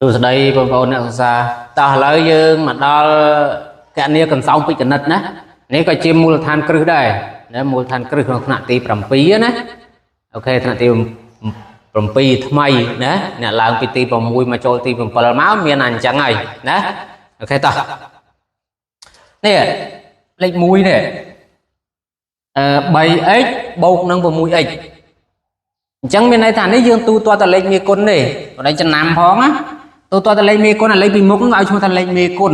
សួស្តីបងប្អូនអ្នកសិក្សាតោះឥឡូវយើងមកដល់កណនីកន្សោមពិកនិតណានេះក៏ជាមូលដ្ឋានគ្រឹះដែរណាមូលដ្ឋានគ្រឹះក្នុងថ្នាក់ទី7ណាអូខេថ្នាក់ទី7ថ្មីណាអ្នកឡើងពីទី6មកចូលទី7មកមានអាអញ្ចឹងហើយណាអូខេតោះនេះលេខ1នេះអឺ 3x បូកនឹង 6x អញ្ចឹងមានន័យថានេះយើងទូទាត់តែលេខមេគុណទេបើដៃចំណាំផងណាទូទាត់តែលេខមេគុណអាលេខពីមុខហ្នឹងឲ្យឈ្មោះថាលេខមេគុណ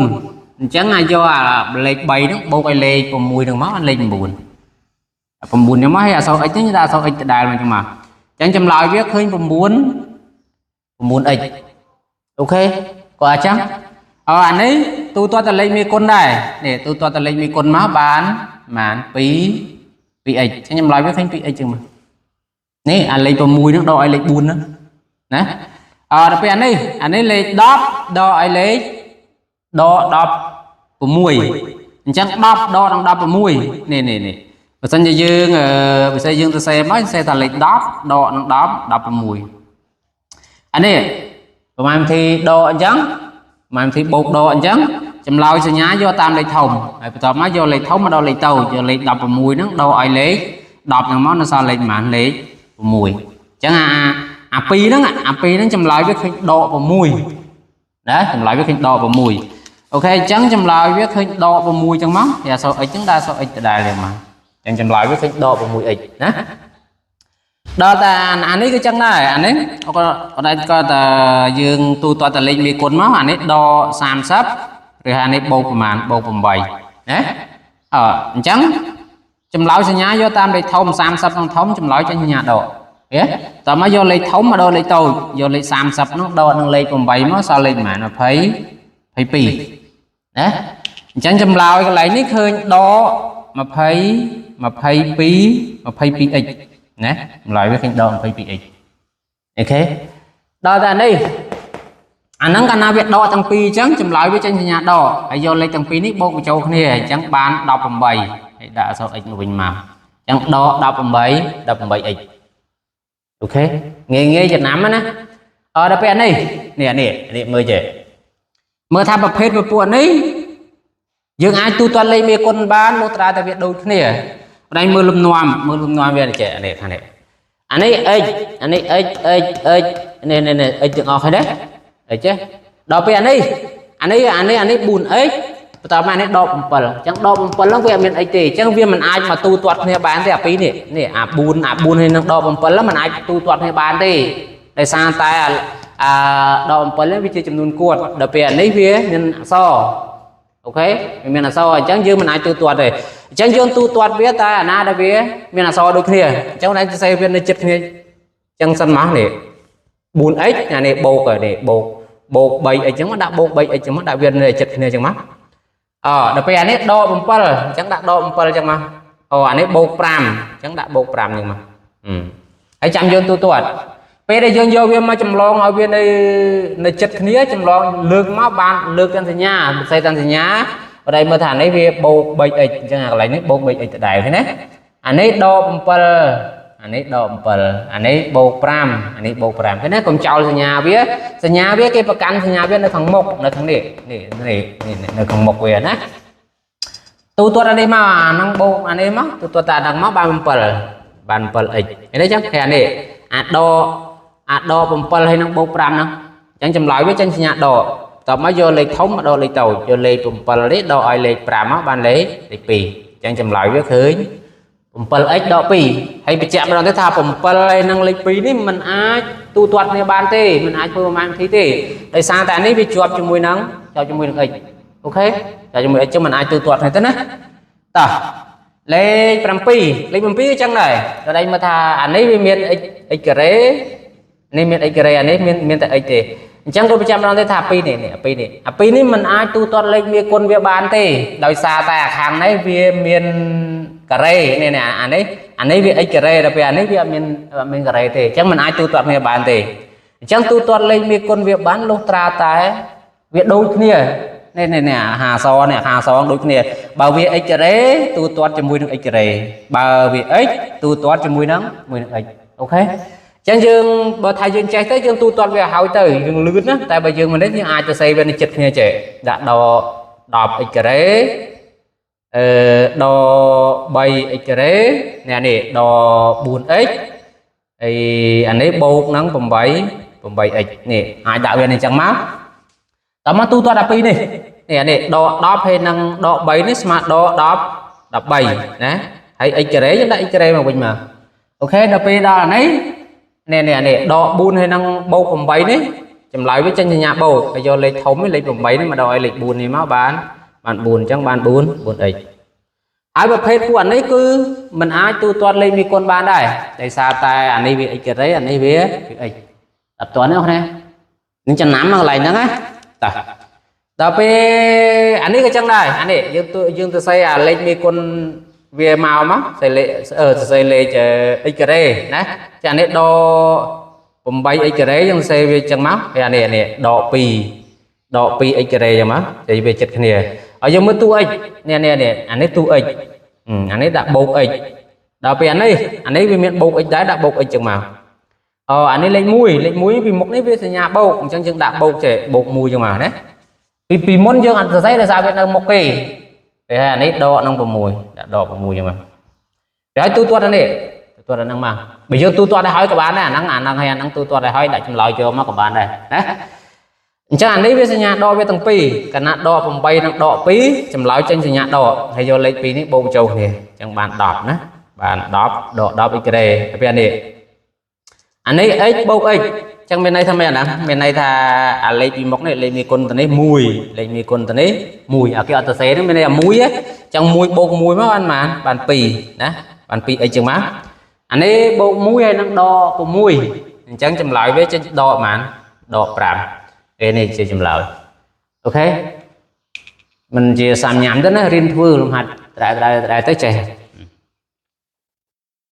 អញ្ចឹងអាចយកអាលេខ3ហ្នឹងបូកឲ្យលេខ6ហ្នឹងមកអាលេខ9 9ហ្នឹងមកហើយអក្សរ x ហ្នឹងដាក់អក្សរ x ដដែលមកអញ្ចឹងមកអញ្ចឹងចម្លើយវាឃើញ9 9x អូខេក៏អញ្ចឹងអអានេះទូទាត់តែលេខមេគុណដែរនេះទូទាត់តែលេខមេគុណមកបានប្រហែល2 2x អញ្ចឹងចម្លើយវាឃើញ 2x អញ្ចឹងមក នេះអាលេខ6ហ្នឹងដកឲ្យលេខ4ហ្នឹងណាអដល់ពេលអានេះអានេះលេខ10ដកឲ្យលេខដក16អញ្ចឹង10ដកដល់16នេះនេះនេះបើសិនជាយើងបើសិនយើងទៅសេមកសេថាលេខ10ដកនឹង10 16អានេះប្រហែលវិធីដកអញ្ចឹងប្រហែលវិធីបូកដកអញ្ចឹងចម្លើយសញ្ញាយកតាមលេខធំហើយបន្ទាប់មកយកលេខធំមកដល់លេខតូចយកលេខ16ហ្នឹងដកឲ្យលេខ10ហ្នឹងមកនៅសល់លេខប្រហែលលេខ6អញ្ចឹងអាអា2ហ្នឹងអា2ហ្នឹងចម្លើយវាឃើញដក6ណាចម្លើយវាឃើញដក6អូខេអញ្ចឹងចម្លើយវាឃើញដក6អញ្ចឹងមកវាអក្សរ x អញ្ចឹងដាក់អក្សរ x ដដែលទេមកអញ្ចឹងចម្លើយវាឃើញដក 6x ណាដល់តែអានេះគឺចឹងដែរអានេះក៏អត់ក៏តែយើងទូទាត់តែលេខមេគុណមកអានេះដក30ឬអានេះបូកប្រមាណបូក8ណាអអញ្ចឹងចម្លើយសញ្ញាយកតាមលេខធំ30ក្នុងធំចម្លើយចេញសញ្ញាដកហេតើមកយកលេខធំមកដល់លេខតូចយកលេខ30នោះដកនឹងលេខ8មកសល់លេខប្រមាណ20 22ណាអញ្ចឹងចម្លើយកន្លែងនេះឃើញដក20 22 22x ណាចម្លើយវាឃើញដក 22x អូខេដល់តែនេះអាហ្នឹងកាលណាវាដកទាំងពីរអញ្ចឹងចម្លើយវាចេញសញ្ញាដកហើយយកលេខទាំងពីរនេះបូកបញ្ចូលគ្នាអញ្ចឹងបាន18ហើយដាក់អក្សរ x មកវិញមកអញ្ចឹងដក18 18x អូខេងាយងាយចំណាំណាអឺដល់ពេលអានេះនេះនេះនេះមើលចេះមើលថាប្រភេទពពួកនេះយើងអាចទូទាត់លេខមេគុណបានលុះត្រាតែវាដូចគ្នាម្ដងមើលលំនាំមើលលំនាំវាចេះនេះខាងនេះអានេះ x អានេះ x x x នេះនេះនេះ x ទាំងអស់ហើយណា x ចេះដល់ពេលអានេះអានេះអានេះអានេះ 4x បន្ទាប់មកនេះដក7អញ្ចឹងដក7ហ្នឹងវាអត់មាន x ទេអញ្ចឹងវាមិនអាចមកទូទាត់គ្នាបានទេអាពីរនេះនេះអា4អា4ហើយនឹងដក7ហ្នឹងមិនអាចទូទាត់គ្នាបានទេដោយសារតែអាដក7ហ្នឹងវាជាចំនួនគួតដល់ពេលអានេះវាមានអក្សរអូខេវាមានអក្សរអញ្ចឹងយើងមិនអាចទូទាត់ទេអញ្ចឹងយើងទូទាត់វាតែអាណាដែលវាមានអក្សរដូចគ្នាអញ្ចឹងតែសរសេរវានៅចិត្តគ្នាអញ្ចឹងសិនមកនេះ 4x អានេះបូកនេះបូកបូក 3x អញ្ចឹងមកដាក់បូក 3x អញ្ចឹងមកដាក់វានៅចិត្តគ្នាអញ្ចឹងមកអដល់ពេលអានេះដក7អញ្ចឹងដាក់ដក7អញ្ចឹងមកអូអានេះបូក5អញ្ចឹងដាក់បូក5អញ្ចឹងមកហើយចាំយើងទូទាត់ពេលដែលយើងយកវាមកចម្លងឲ្យវានៅនៅចិត្តគ្នាចម្លងលើកមកបានលើកទាំងសញ្ញាពិសេសទាំងសញ្ញាបើតែមើលថានេះវាបូក 3x អញ្ចឹងអាកន្លែងនេះបូក 3x ដដែលឃើញទេអានេះដក7អានេះដក7អានេះបូក5អានេះបូក5ឃើញទេកុំចោលសញ្ញាវាសញ្ញាវាគេប្រកាន់សញ្ញាវានៅខាងមុខនៅខាងនេះនេះនេះនេះនៅខាងមុខវាណាទូទាត់អានេះមកអាហ្នឹងបូកអានេះមកទូទាត់តែអាហ្នឹងមកបាន7បាន 7x ឃើញទេចឹងហើយអានេះអាដកអាដក7ហើយនឹងបូក5ហ្នឹងអញ្ចឹងចម្លើយវាចេញសញ្ញាដកតបមកយកលេខធំមកដកលេខតូចយកលេខ7នេះដកឲ្យលេខ5មកបានលេខលេខ2អញ្ចឹងចម្លើយវាឃើញ 7x ដក2ហើយបញ្ជាក់ម្ដងទៀតថា7ហើយនឹងលេខ2នេះมันអាចទូទាត់គ្នាបានទេมันអាចធ្វើប្រមាណវិធីទេដោយសារតែនេះវាជាប់ជាមួយនឹងជាប់ជាមួយនឹង x អូខេជាប់ជាមួយ x ចឹងมันអាចទូទាត់គ្នាទេណាតោះលេខ7លេខ7អញ្ចឹងដែរដល់ឯងមើលថាអានេះវាមាន x x ការ៉េនេះមាន x ការ៉េអានេះមានមានតែ x ទេអញ្ចឹងក៏បញ្ជាក់ម្ដងទៀតថា2នេះនេះ2នេះអា2នេះมันអាចទូទាត់លេខមេគុណវាបានទេដោយសារតែអាខាងនេះវាមានការ៉េនេះនេះអានេះអានេះវា x ការ៉េដល់ពេលអានេះវាអត់មានអត់មានការ៉េទេអញ្ចឹងมันអាចទូទាត់គ្នាបានទេអញ្ចឹងទូទាត់លេខមេគុណវាបានលុះត្រាតែវាដូចគ្នានេះនេះនេះអាសនេះអាសដូចគ្នាបើវា x ការ៉េទូទាត់ជាមួយនឹង x ការ៉េបើវា x ទូទាត់ជាមួយនឹងមួយនឹង x អូខេ ចឹងយើងបើថាយើងចេះទៅយើងទូទាត់វាឲ្យហើយទៅយើងលឿនណាតែបើយើងមិននេះយើងអាចទៅសេវានៅចិត្តគ្នាចេះដាក់ដក 10 x ការ៉េអឺដក 3 x ការ៉េនេះនេះដក 4x ហើយអានេះបូកនឹង8 8x នេះអាចដាក់វានេះចឹងមកតើមកទូទាត់12នេះនេះអានេះដក10ហើយនឹងដក3នេះស្មើដក10 13ណាហើយ x ការ៉េយើងដាក់ x ការ៉េមកវិញមក OK ដល់ពេលដល់អានេះនេះនេះនេះដក4ហើយនឹងបូក8នេះចម្លើយវាចេញសញ្ញាបូកហើយយកលេខធំលេខ8នេះមកដល់ឲ្យលេខ4នេះមកបានបាន4អញ្ចឹងបាន4 4x ហើយប្រភេទពួកអានេះគឺมันអាចទូទាត់លេខមីគុណបានដែរដោយសារតែអានេះវា x ការ៉េអានេះវាវា x អត់ទាន់ទេអូខេនឹងចំណាំមកកន្លែងហ្នឹងណាតោះដល់ពេលអានេះក៏ចឹងដែរអានេះយើងទូយើងទៅសេអាលេខមីគុណវាមកមកសេលេខអឺសរសេរលេខ x ការ៉េណាចាអានេះដក 8x ការ៉េយើងសេវាចឹងមកហើយអានេះអានេះដក2ដក 2x ការ៉េចឹងមកនិយាយវាចិត្តគ្នាហើយយើងមើលតួ x នេះនេះនេះអានេះតួ x អានេះដាក់បូក x ដល់ពេលអានេះអានេះវាមានបូក x ដែរដាក់បូក x ចឹងមកអូអានេះលេខ1លេខ1ពីមុខនេះវាសញ្ញាបូកអញ្ចឹងយើងដាក់បូកចេះបូក1ចឹងមកណាពីពីមុនយើងអត់សរសេរដោយសារវានៅមុខគេតែអានេះដកនឹង6ដាក់ដក6ចឹងមកហើយទូទាត់អានេះទូទាត់អាហ្នឹងមកបើយើងទូទាត់ឲ្យហើយក៏បានដែរអាហ្នឹងអាហ្នឹងហើយអាហ្នឹងទូទាត់ឲ្យហើយដាក់ចម្លើយចូលមកក៏បានដែរណាអញ្ចឹងអានេះវាសញ្ញាដកវាទាំងពីរកណាដក8និងដក2ចម្លើយចេញសញ្ញាដកហើយយកលេខ2នេះបូកចូលគ្នាអញ្ចឹងបាន10ណាបាន10ដក10 x ការ៉េហើយពេលអានេះអានេះ x បូក x អញ្ចឹងមានន័យថាម៉េចអាហ្នឹងមានន័យថាអាលេខពីមុខនេះលេខមានគុណទៅនេះ1លេខមានគុណទៅនេះ1អាគេអត់ទៅសេហ្នឹងមានន័យថា1អញ្ចឹង1បូក1មកបានប៉ុន្មានបាន2ណាបាន 2x ចឹងមកអានេះបូក1ហើយនឹងដក6អញ្ចឹងចម្លើយវាចេញដកប៉ុន្មានដក5អេនេះជាចម្លើយ OK មិនជាសាំញ៉ាំទៅណារៀនធ្វើលំហាត់ត្រែត្រែត្រែទៅចេះ